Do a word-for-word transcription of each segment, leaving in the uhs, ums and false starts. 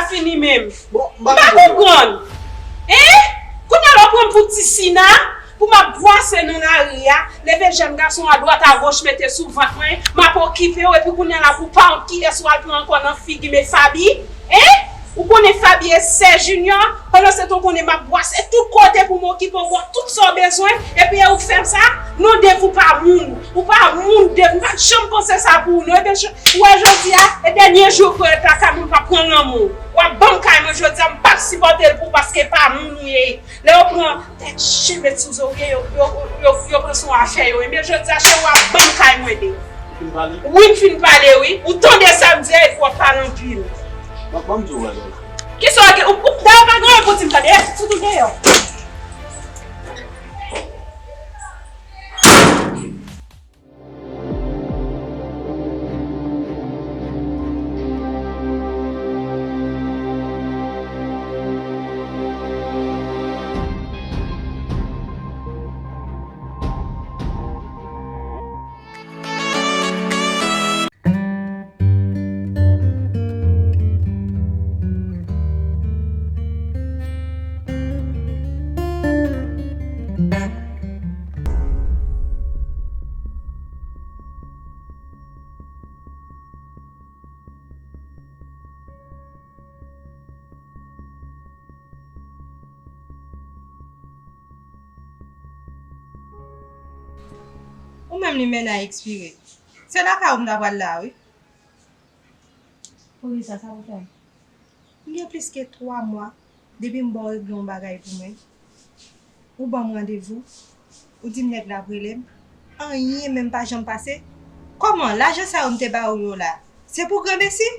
Fini menm. Bon, m pa konprann. Hein? Kounye a la w pran m pou ti Sina, pou m ap bwase nan lari a, leve jèn gason adwat agoch mete sou vant mwen, m ap okipe w, epi kounye a la pou pa wont kiyès w al pran ankò nan figi m e Faby? Hein? Ou konnen Faby e sè Junior, pandan se tan w konnen m ap bwase tout kote pou m okipe w, ba w tout sa w bezwen, epi e ou k fè m sa? Non, Dave, ou pa moun, ou pa moun, Dave, m pa t janm panse sa pou ou non, ebyen, Ou wè jodi a, e dènye jou pou w ret lakay mwen, pa pran lanmou. W ap ban m kay mwen jodi a, m p ap sipòte l pou w paske pa moun ou ye. Lè yo pran tèt cheve ti zòrye yo, yo, yo, yo pran sou afè yo. Ebyen jodi a, cheri, w ap ban m kay mwen de. Wi, m fin pale, wi. Ou tande sa m di a, epi w ap pale anpil. Ban m di w bagay. Kisa w gen? Ou, ou, dayè pa gen anyen pou di m tande. Fout ou deyò. Ou menm limena ekspire. Se lakay ou m ta pral la, wi. Poukisa, sa pou fè m? M gen plis ke twa mwa depi m ba w regle yon bagay pou mwen. Ou ban m randevou, ou di m nèg la ap rele m. Anyen menm pa janm pase. Kòman? Lajan sa yo m te ba ou yo la, se pou granmesi?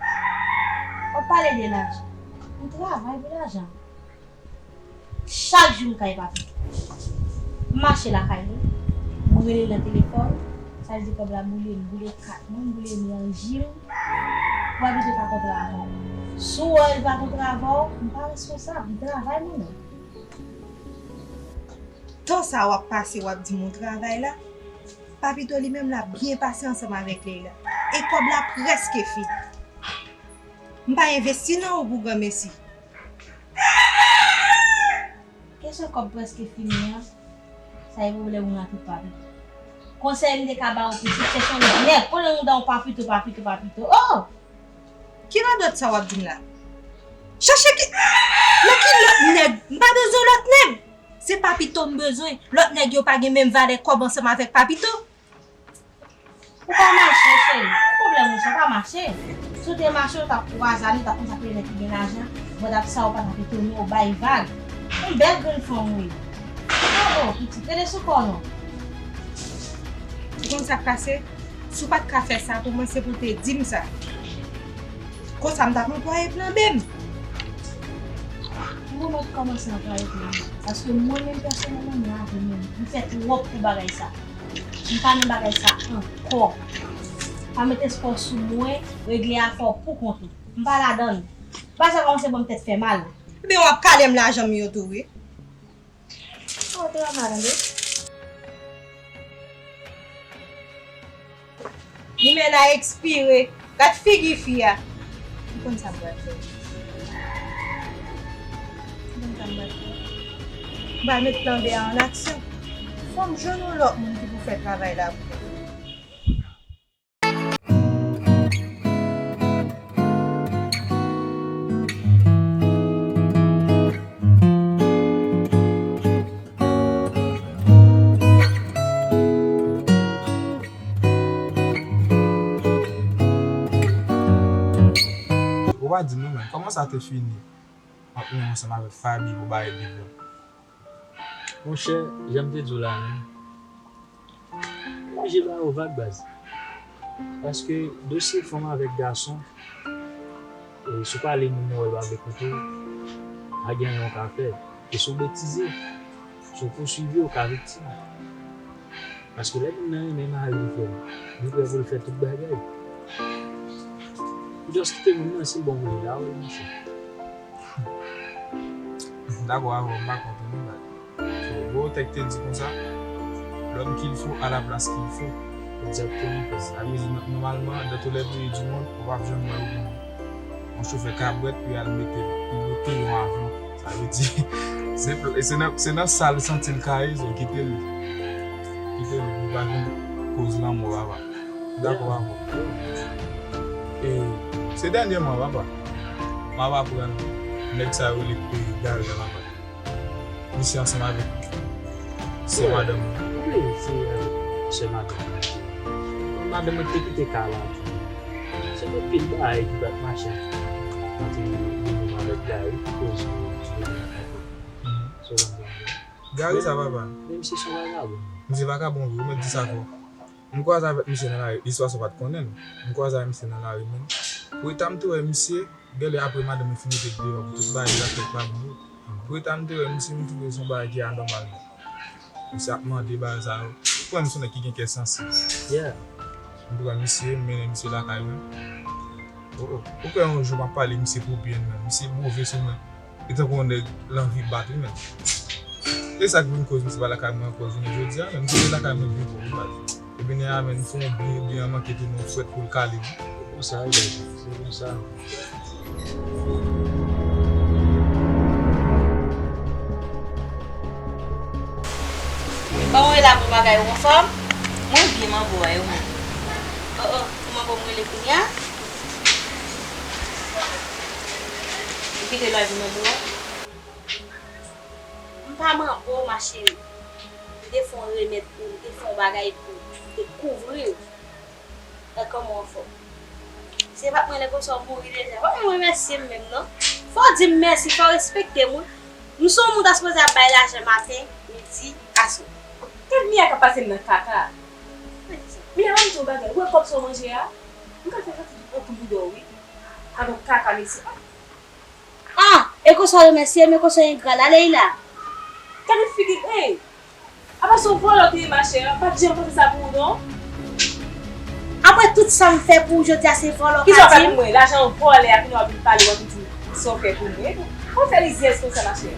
W ap pale de lajan. M travay pou lajan. Chak jou m kay Papito. M mache lakay li, m rele l nan telefòn, sa vle di kòb la boule, m boule kat mwen, m boule enèji m. Papito pa kontre avè w. Si w wè l pa kontre avè w, m pa responsab, m travay mwen menm. Tan sa w ap pase, w ap di m ou travay la, Papito li menm l ap byen pase ansanm avèk Leila. E kòb la prèske fini. M pa envesti nan ou pou granmesi. Kesyon kòb prèske fini an, sa e pwoblèm ou nan tout Papito. Konsèy m te ka ba w pitit, chèche yon lòt nèg. Konnen nou dan w Papito, Papito, Papito. Oh! Ki radòt sa w ap di m la? Chèche ki, nan ki lòt nèg? M pa bezwen lòt nèg. Se Papito m bezwen. Lòt nèg yo pa gen menm valè kòb ansanm avèk Papito. Ou pa mache, cheri. Ki pwoblèm ou sa? Ou pa mache. Si w te mache, ou t ap kwaze ane, ou t ap konn sa k rele nèg ki gen lajan. Mwen t ap sa, ou pa t ap etone, ou bay vag. Yon bèl grenn fanm ou ye. Bravo, pitit. Rete sou kò w non. Ou konn sa k pase? Si w pa t ka fè sa pou mwen, se pou w te di m sa. Konsa, m t ap anplwaye plan B m. M pwomèt kòmanse anplwaye plan B. Paske mwen menm, pèsonèlman, m lave men m. M fè twòp pou bagay sa. M pa nan bagay sa ankò. Pa met espwa w sou mwen, regle afè w pou kont ou. M pa ladan l. Bagay sa kòmanse ban m tèt fè mal. Ebyen, w ap kale m lajan m yo tou, wi. Oh, te pa mal, wi. Limena ekspire. Gad figi fi a. M konn sa m pral fè. M konn sa m pral fè. M pral met plan B a an aksyon. Fò m jwenn yon lòt moun ki pou fè travay la pou mwen. Ou pa di m non, men kòman sa te fini ant mwen ansanm avèk Faby pou bagay Dave la? Monchè, jan m te di w la menm, oblije ba yo vag, baz. Paske dosye fanm avèk gason, e, si w pale moun nan wè l pa vle koute w, pa gen anyen w ka fè. E si w betize, si w pouswiv yo, w ka viktim. Paske lè moun nan renmen mari li, frè m, li prè pou l fè tout bagay. Ou just kite moun nan, si l bon pou li la, wi, monchè. M dakò avè w, m pa kont ou non, baz. So, gwo tèks te di konsa, l'homme qu'il faut à la place qu'il faut. Egzakteman. Sa vle di, nò-, nòmalman, dans tous les pays du monde, ou p ap janm wè yo gen yon chofè kabwèt pou y al mete l, pou l loke yon avyon. Sa vle di, se, se nan, se nan sa l santi l ka ye, so kite l, kite l, li pa vin koz lanmò, papa. Dakò avè w. E, se dènyèman, papa, m ap aprann nèg sa yo rele Gary a, papa. Misye ansanm avèk sè madanm mwen. Wi, se avèk sè madanm mwen. Madanm mwen te kite kay la tou. Se te pil bagay ki pa t mache ant li menm avèk Gary, ki koz yo ti te gen yon konfli. So konprann mwen. Gary sa, papa. Men misye se yon vagabon. Misye vagabon, wi, ou mèt di sa fò. M kwaze avèk misye nan lari, istwa sa w pa t konnen l. M kwaze avèk misye nan lari, menn. Pou eta m te wè misye, genlè apre madanm mwen fin mete l deyò pou tout bagay, zafè pa bon yo. Pou eta m te wè misye, m twouve se yon bagay ki anòmal, menn. Misye ap mande bagay sa yo. Ou kwè m se yon nèg ki gen kè sansib. Yeah. M pran misye, m mennen misye lakay mwen. Oh, oh. Ou kwè yon jou m ap pale misye pou byen, menn. Misye bove sou mwen. E tankou yon nèg l anvi bat wi, menn. E sa k vin koz misye pa lakay mwen ankò jounen jodi a, menn. Misye te lakay mwen byen twò wi, baz. Epi nèg la, menn, fè yon byen, byen an manke tounen yon frèt pou l kale m. Se konsa, baz. Se konsa. Kòman w ye la, bon bagay, ou anfòm? Mwen byen, manbo a, e ou menm? Oh, oh, ou manbo m rele kounye a? Ou kite lòy pou manbo a? M pa manbo, ma chérie. M te fè yon remèd pou ou, m te fè yon bagay pou ou, m te kouvri w. E kòman w anfòm? Se pa mwen, lè konsa w mouri deja. Fò w remèsye m menm, non. Fò w di m mèsi, fò w respekte m, wi. M se yon moun ta sipoze ap bay lajan maten, midi, aswè. Gad Mia k ap pase m nan kaka. Mia, ban m di w yon bagay. Ou wè kòb sa w manje a? M ka fè soti tout anpil bouda w, wi. Avèk kaka, mesi. Ah! E konsa w remèsye m, e konsa w engra la, Leila. Gade figi l, ey! Apa se yon vòlè w te ye, machè? Pa t janm panse sa pou ou, non? Apre tout sa m fè pou ou, jodi a se vòlè w ka di m? Kisa w fè pou mwen? Lajan yon vòlè a, kounye a w ap vin pale, w ap vin di m sa w fè pou mwen. Ou fè rizyèz konsa, machè?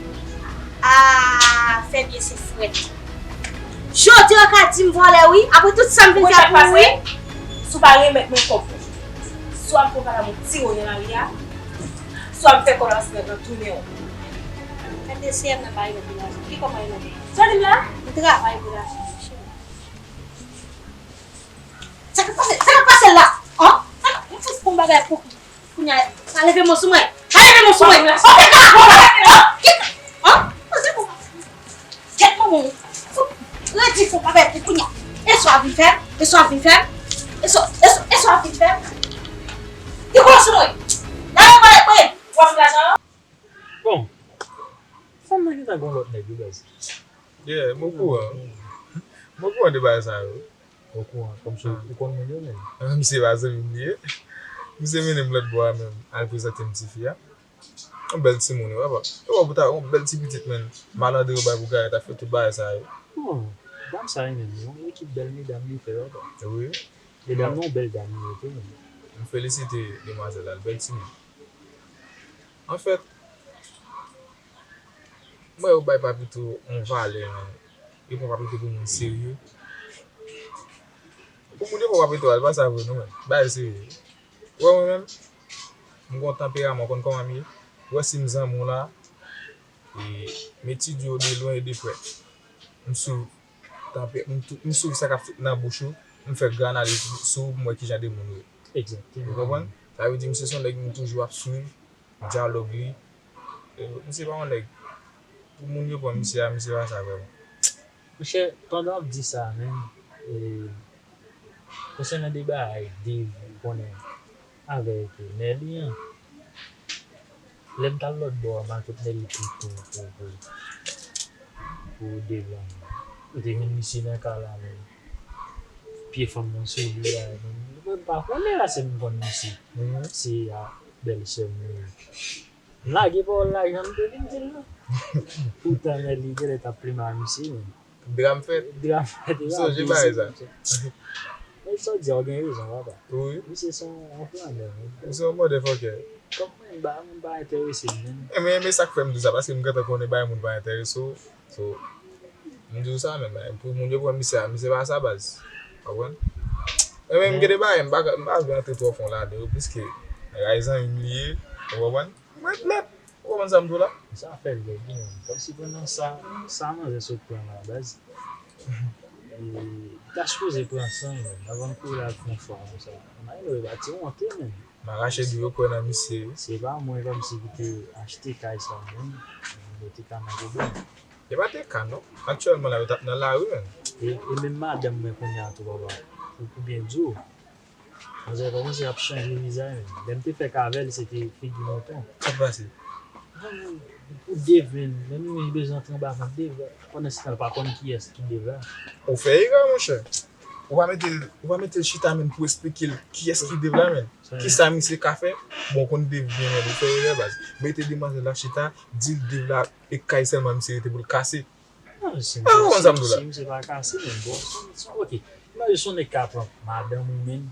Ah, fè byen se frèt. Jodi a w ka di m vòlè, wi, apre tout sa m vin fè pou ou, wi. Si w pa remèt mwen kòb mwen, swa m pran kaka mwen tire w nan lari a, swa m fè kòb la sou nèt lan tounen w. Gade seyè m nan pa remèt mwen lajan. Ki kòb mwen remèt ou? Sa w di m la? M travay pou lajan, monchè. Sa k ap pase, sa k ap pase la? An? Sa k ap, m fout fè yon bagay pou kounye a. Pa leve men w sou mwen. Pa leve men w sou mwen. An, fè kaka pou mwen. An? An? An? An? Tèt manman w. Fout redi fè yon bagay pou kounye a. E sa w ap vin fè? E sa w ap vin fè? E sa, e sa, e sa w ap vin fè? Dekouvè sou mwen. Lave mwen, mwen. W ap vin lajan an? Bon. Fanm nan gentan gon lòt nèg wi, baz. Yeah, m okouran. M okouran de bagay sa yo. Ou okouran, kòmsi ou konn moun yo menm. Ah, misye pa zanmi m li ye. Misye mennen m lòt bò a menm, al prezante m tifi a. Yon bèl timoun wi, papa. Ou wè pou ta, yon bèl ti pitit, menn. Malandre yo bay pou Garèt ap fè tout bagay sa yo. Bon, dam sa li menm, yon ekip bèl medam li fè, papa. Wi. Medam nan, yon bèl dam li ye tou, menn. M felisite demwazèl la, l bèl timoun. Anfèt, m wè yo bay Papito yon valè, menn. Yo pran Papito pou moun serye. Pou moun yo pran Papito a, se pa sa vre non, menn. Bagay serye. Ou wè mwen menm, m gon tanperaman, ou konn kòman m ye. Ou wè si m zanmi w la, e, m etidye w de lwen e de prè. M swiv tanpe-, m tou-, m swiv sa k ap sot nan bouch ou, m fè gran analiz sou ou pou m wè kijan de moun ou ye. Egzakteman. Ou konprann? Sa vle di, misye se yon nèg m toujou ap swiv dyalòg li. E, misye pa yon nèg. Pou moun yo pran misye a, misye pa sa vrèman. Monchè, pandan w ap di sa menm, e, konsènan de bagay Dave, ou konnen, avèk Nelly an, lè m t al lòt bò a, m al kot Nelly pou, pou, pou, pou, pou Dave la. M te jwenn misye nan kay la menm. Pye fanm nan sou li a menm. Mwen pa konnen la, se m konn misye. Se a bèlsè m li ye. M lage pawòl la jan m te vin di l lan. Poutan Nelly genlè t ap plimen misye menm. Dram fèt. Dram fèt. M sonje bagay sa. Men sa w di a, w gen rezon, papa. Wi. Misye se yon, yon flannè, wi. Misye yon motherfucker. Kòm mwen, m pa, mwen pa enterese m menm. E men, men sa k fè m di sa, paske m gentan konnen bagay moun pa enterese w. So, m di w sa menm, pou moun yo pran misye a, misye pa sa baz. Konprann? E men, m gen de bagay, m pa, m pa vle antre twò fon ladan yo, piske nèg la e zanmi m li ye. Ou konprann? Mwen ret nèt. Ou konprann sa m di w la? Sa fè l bèl wi menm. Kòmsi pandan sa, sa manzè sot pran la, baz. E, li ta sipoze pran san l, menm. Avan l kouri al fè yon fwa konsa. Maylo, e pa ti wonte, menm. M a rache di yo kwè nan misye wi. Se pa mwen, e pa misye ki te achte kay sa menm. Yo te ka nan pwoblèm. E pa te ka non. Aktyèlman la, yo t ap nan lari menm. E, e menm madanm mwen kounye a tou, papa. Pou, pou byen di w. Manzè kòmanse ap chanje vizaj menm. Lè m te fèk avè l, se te figi mouton. Sa t pase? Pou Dave menm, menm li bezwen antre anba vant Dave. Pandan se tan, l pa konn kiyès ki Dave la. Ou fè erè, monchè. Ou pa mete, ou pa mete l chita menm pou esplike l kiyès ki Dave la menm. Kisa misye ka fè? Bon, ou konn Dave byen menm, ou fè erè baz. Mete demwazèl la chita, di l Dave la e kay sèlman misye rete pou l kase. Non, si Ah, misye, sa m di w la. Si misye pa kase menm, bon, si, si, ok. Imajine se yon nèg ka pran madanm ou menm,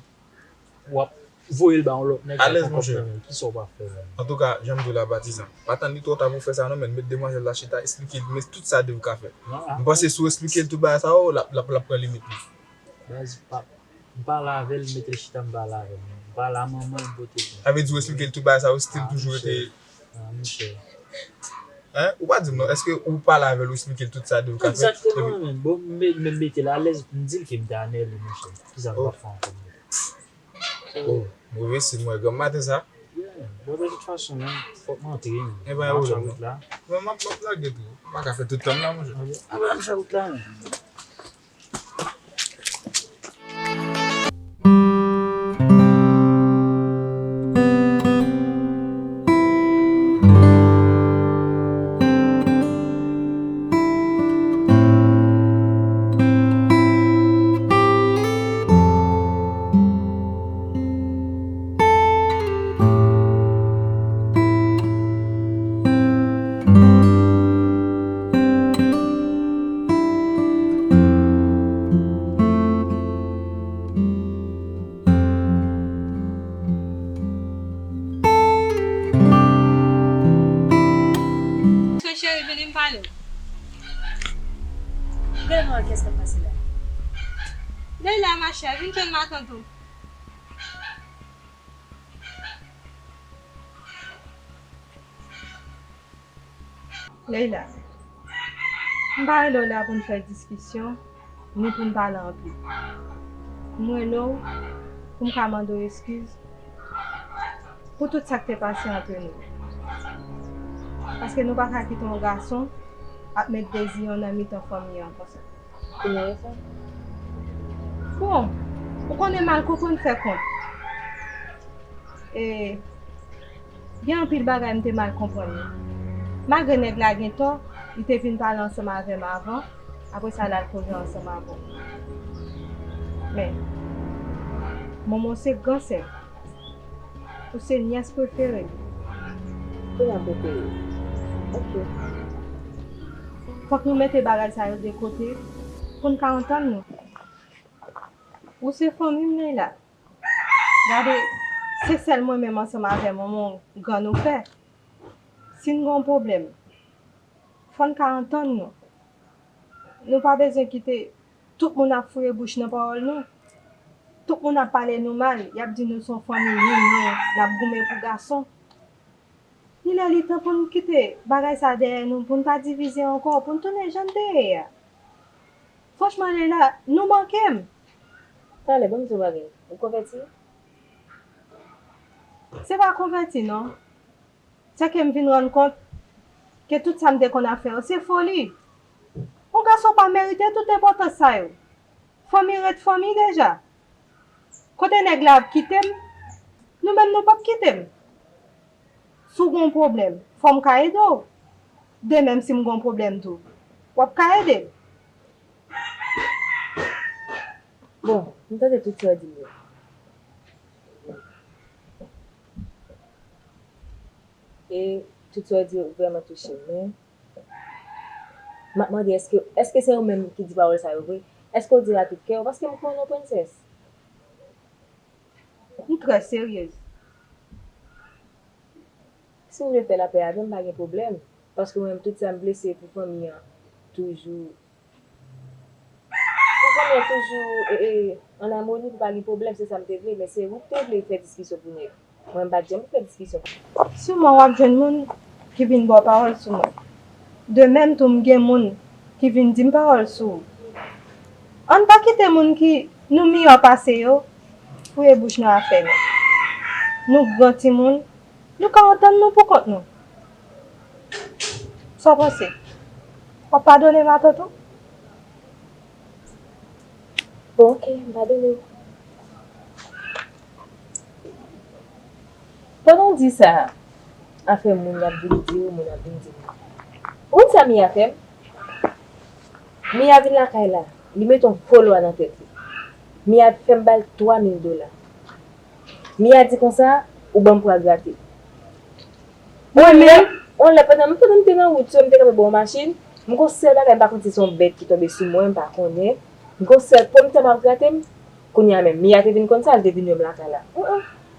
w ap voye l ba yon lòt nèg, l ap pran kòb nan men l. Kisa w pral fè menm? Antouka, jan m di w la, patizan, pa tann li twò ta pou w fè sa non, men met demwazèl la chita, esplike l, men tout sa Dave ka fè. M panse si w esplike l tout bagay sa yo, l ap, l ap, l ap pran limit li. Baz, pa, m pale avè l, m mete l chita, m pale avè l. M pale a manman l, m pote l. Sa vle di w esplike l tout bagay sa yo, still toujou rete. Ah, monchè. Hein? Ou pa di m non, èske ou pale avè l, ou esplike l tout sa Dave ka fè? Egzakteman, men. Bon, m, m mete l alèz, m di l ke m te anèle, monchè. Kisa m pral fè ankò, menm? Oh, move siy mwen, granm maten sa. Yeah, bon, de tout fason, menm, fòk m antre, menm. E pa yon pwoblèm non. Mwen, m ap, m ap lage tou. M pa ka fè tout tan m la, monchè. Anben, anben, m fè wout la, menm. Cheri, vini m pale w. Devan, kiyès k ap pase la? Leila, ma chère, vin jwenn matant ou. Leila, m pa rele w la pou n fè diskisyon, ni pou n pale anpil. M rele w pou m ka mande w eskiz pou tout sa k te pase antre nou. Paske nou pa ka kite yon gason ap met deziyon nan mitan fanmi an konsa. Kounye a sa? Bon, ou konnen mal konprann fè kont. E, gen anpil bagay m te mal konprann yo. Malgre nèg la gen tò, li te vin pale ansanm avè m avan, apre sa l al koze ansanm avè w. Men, Momon se gran sè m. Ou se nyès prefere m. Kounye a prefere. Ok. Fòk nou mete bagay sa yo de kote pou n ka antann nou. Ou se fanmi m, Leila. Gade, se sèl mwen menm ansanm avè Momon grann ou fè. Si n gen yon pwoblèm, fò n ka antann nou. Nou pa bezwen kite tout moun ap foure bouch nan pawòl nou. Tout moun ap pale nou mal, y ap di nou se yon fanmi mignon, n ap goumen pou gason. Li lè li tan pou n kite bagay sa dèyè nou, pou n pa divize ankò, pou n tounen jan n te ye a. Franchman, Leila, nou manke m. Talè, ban m di w bagay. Ou konvèti? Se pa konvèti, non. Se ke m vin rann kont ke tout sa m te konn ap fè yo, se foli. Yon gason pa merite tout enpòtans sa yo. Fanmi ret fanmi deja. Kote nèg la ap kite m, nou menm nou p ap kite m. Si w gen yon pwoblèm, fò m ka ede w. De menm si m gen yon pwoblèm tou, w ap ka ede m. Bon, m tande tout sa w di m yo. E tout sa w di yo vrèman touche m, men m ap mande, èske, èske se ou menm ki di pawòl sa yo vre? Èske w di l ak tout kè w? Paske m kwè w nan prensès. M trè seryez. Si w vle fè lapè avè m, pa gen pwoblèm. Paske mwen menm, tout sa m vle, se pou fanmi an toujou, pou fanmi an toujou, e, e, an amoni, pou pa gen pwoblèm, se sa m te vle. Men se ou k te vle fè diskisyon pou nèg. Mwen, m pa t janm fè diskisyon. Siman w ap jwenn moun ki vin ba w pawòl sou mwen. De menm tou, m gen moun ki vin di m pawòl sou ou. Ann pa kite moun ki nou miyò pase yo fouye bouch nan afè nou. Nou gran timoun, nou ka antann nou poukont nou. Sa w panse? W ap padone m atò tou? Bon, oke, m padone w. Pandan w di sa, afè moun y ap vin di w, moun ap vin di m. Ou konn sa Mia fè m? Mia vin lakay la, li mete yon fo lwa nan tèt li. Mia fè m ba l twa mil dola. Mia di konsa, ou ban m pou al grate. Mwen menm, yon lè pandan, pandan m te nan wout, so m te kanpe bò yon machin, m gon sèl bagay, m pa konn si se yon bèt ki tonbe sou mwen, m pa konnen. M gon sèl pòm tèlman ap grate m, kounye a menm, Mia te vin konn sa, l te vin wè m lakay la.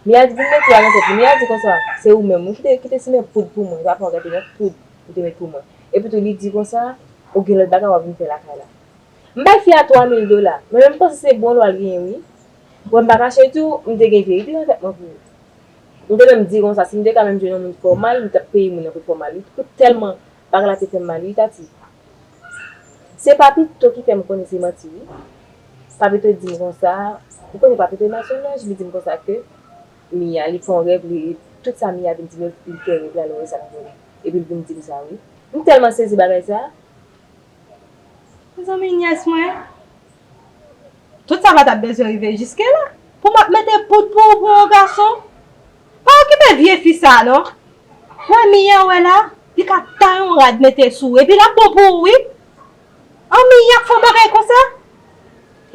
Mia vin mete lwa nan tèt li, Mia di konsa, se ou menm, ou ki te, ki te simen poud pou mwen, se pa fò w gade non, poud ou te met pou mwen. Epi tou, li di konsa, ou gen lòt bagay w ap vin fè lakay la. M bay fi a twa mil dola, men menm m panse se bon lwa l genyen wi. Bon, m pa kache tou, m te gen verite nan tèt mwen pou ou. M te menm di konsa, si m te ka menm jwenn yon moun fè w mal, m t ap peye moun nan pou l fè w mal wi. Pou tèlman bagay la te fè m mal wi, Tati. Se Papito ki fè m konnen se manti wi. Papito di m konsa, ou konnen Papito e mason lanj, li di m konsa ke Mia, li fè yon rèv, li, tout sa Mia vin di m yo, li fè rèv la, li wè sa nan rèv. Epi l vin di m sa wi. M tèlman sezi bagay sa. Mezanmi, nyès mwen, tout sa pa t ap bezwen rive jiske la. Pou m ap mete poud pou ou, pou yon gason? Pa okipe vye fi sa a non. Wè Mia wè la, li ka tay yon rad mete sou ou, epi l ap bon pou ou wi. An Mia k fè yon bagay konsa?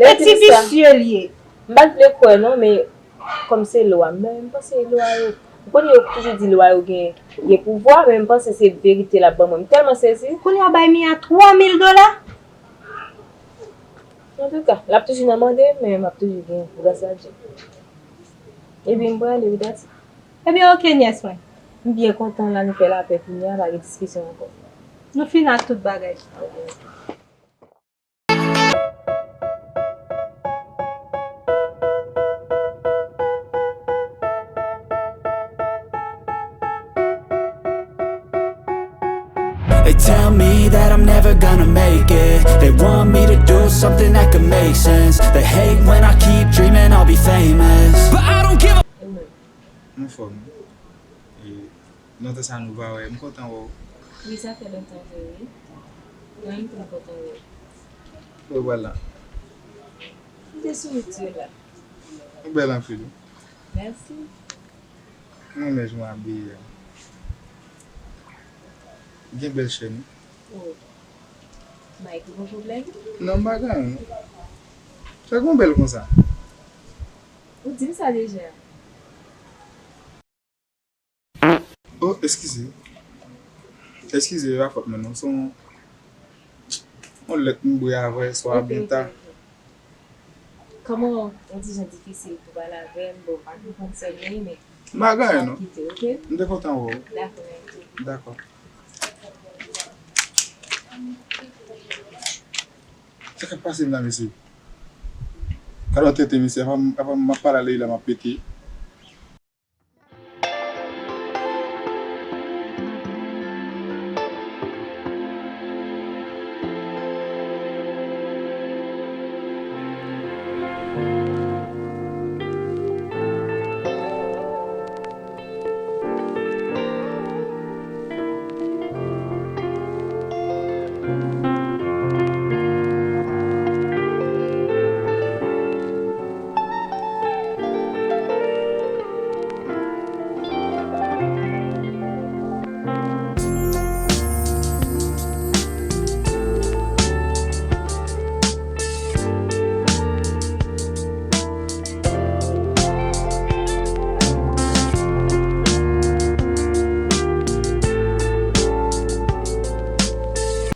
E ti visye l ye. M pa t vle kwè non, men kòm se lwa, men m panse lwa yo, ou konnen yo toujou di lwa yo gen, gen pouvwa, men m panse se verite l ap ban mwen. M tèlman sezi. Kounye a w bay Mia twa mil dola? Antouka, l ap toujou nan mande, men m ap toujou gen gras a Dye. Ebyen, m prale wi, Tati. Ebyen, oke, nyès mwen. M byen kontan la, nou fè lapè kounye a, pa gen diskisyon ankò. Nou fin ak tout bagay. They tell me that I'm never gonna make it. They want me to do something that could make sense. They hate when I keep dreaming I'll be famous. But I don't give a Anfòm. E, lontan sa nou pa wè. M kontan wè w. Wi, sa fè lontan vre, wi. Mwen menm tou m kontan wè w. Kote w pral la? M te sou wout yo la. Ou bèl anpil wi. Mèsi. Mwen menm jan w abiye a. Gen bèl chèn wi. Oh. Mike, ou gon pwoblèm? Non, m pa gen anyen non. Sa gon bèl konsa. Ou di m sa deja. Oh, eskize. Eskize, e pa fòt mwen non. Se yon, yon lèt m bwè avè swa byen ta. Kòman yon ti jan difisil pou pale avè m? Bon, m pa konprann sa m ye, men m pa gen anyen non. M te kontan wè w. Dakò, mèsi. Dakò. Sa k ap pase m la, mesye? Gade yon tenten, mesye. Apa m, apa m ap pale ale la, m ap pete.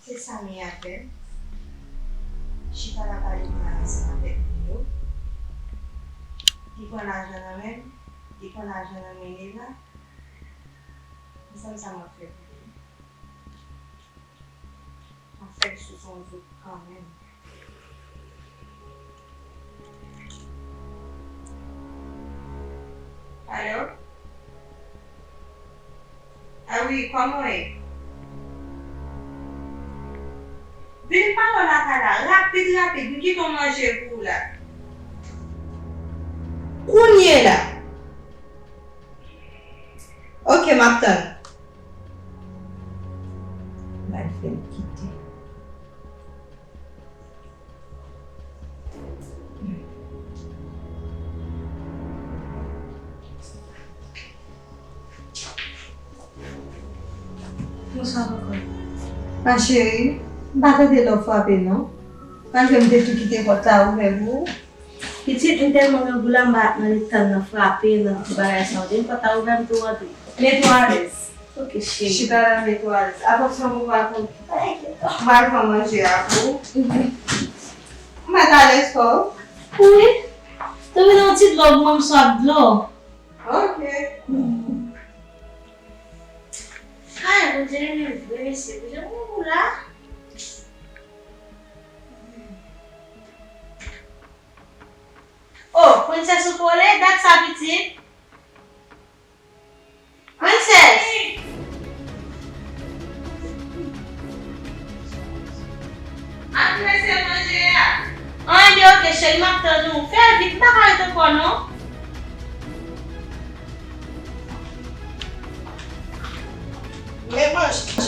Se sa Mia fè. Chita la pale konn ansanm avèk nou yo. Li pran lajan nan men m, li pran lajan nan men Neva. Konsa sa m ap fè pou li. M ap fè l sou son zot kanmenm. Alo? Ah wi, kòman w ye? Vin pale w lakay la, rapid, rapid, m kite w manje pou ou la. Kounye la. Ok, m ap tann. L al fè l kite. Bonswa, papa. Ma cheri, m pa tande lè w frape, non. Malgre m te tou kite pòt la ouvè pou ou. Pitit, m tèlman grangou la, m pa nan leta nan frape, nan ti bagay sa yo. Depi pòt la ouvè, m tou rantre. Mete w alèz. Ok, cheri. Chita la, mete w alèz. Atansyon pou w pa tonbe. Pa enkyete w. M pral pran manje a pou ou. Mhm. Ou mèt alèz kò w? Wi. Tou vin yon ti dlo pou mwen, m swaf dlo. Ok. Hmm. Ay, Bondye renmen vre, mesye. Bondye renmen ou la. Oh, Princess ou kole, dat sa pitit? Princess! Ann prese manje a. An, ebyen, ok, cheri, m ap tann ou. Fè vit, m pa ka ret ankò, non. Men manje.